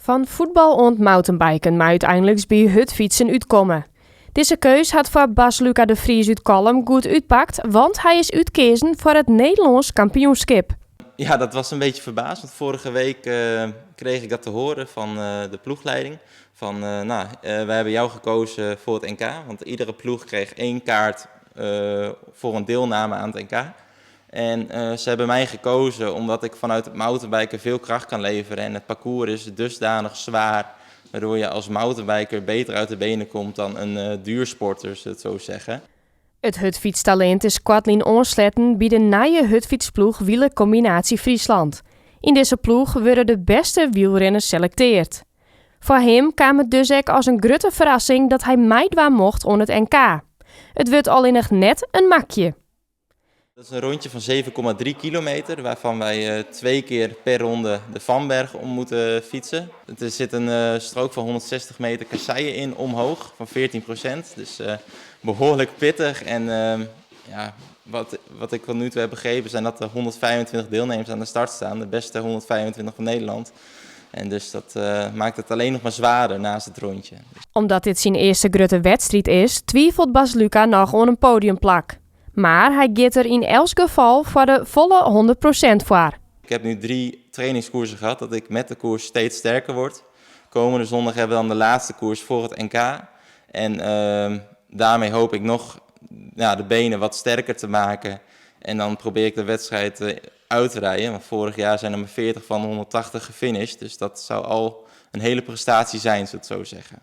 Fan fuotbal oant mountainbiken, mar úteinliks by hurdfytsen útkomme. Dizze keus hat foar Bas Luca de Vries út Kollum goed útpakt, want hy is útkeazen foar it Nederlânsk kampioenskip. Ja, dat was een beetje verbaasd, want vorige week kreeg ik dat te horen van de ploegleiding. Van, nou, wij hebben jou gekozen voor het NK, want iedere ploeg kreeg één kaart voor een deelname aan het NK. En ze hebben mij gekozen omdat ik vanuit het mountainbiken veel kracht kan leveren. En het parcours is dusdanig zwaar, waardoor je als mountainbiker beter uit de benen komt dan een duursporter, zullen we het zo zeggen. It hurdfytstalint is koartlyn oansletten by de nije hurdfytsploech Wielercombinatie Friesland. Yn dizze ploech wurde de bêste wielrinners selektearre. Foar him kaam it dus ek as in grutte ferrassing dat hy meidwaan mocht oan it NK. It wurdt allinnich net in makje. Dat is een rondje van 7,3 kilometer, waarvan wij twee keer per ronde de VAM-berg om moeten fietsen. Er zit een strook van 160 meter kasseien in omhoog, van 14%. Dus behoorlijk pittig. En ja, wat ik tot nu toe heb begrepen zijn dat er 125 deelnemers aan de start staan. De beste 125 van Nederland. En dus dat maakt het alleen nog maar zwaarder naast het rondje. Omdat dit syn earste grutte wedstriid is, twivelet Bas Luca noch oan in podiumplak. Mar hy giet der yn elts gefal foar de folle 100% foar. Ik heb nu drie trainingskoersen gehad, dat ik met de koers steeds sterker word. Komende zondag hebben we dan de laatste koers voor het NK. En daarmee hoop ik nog, ja, de benen wat sterker te maken. En dan probeer ik de wedstrijd uit te rijden. Want vorig jaar zijn er maar 40 van de 180 gefinished. Dus dat zou al een hele prestatie zijn, zou ik het zo zeggen.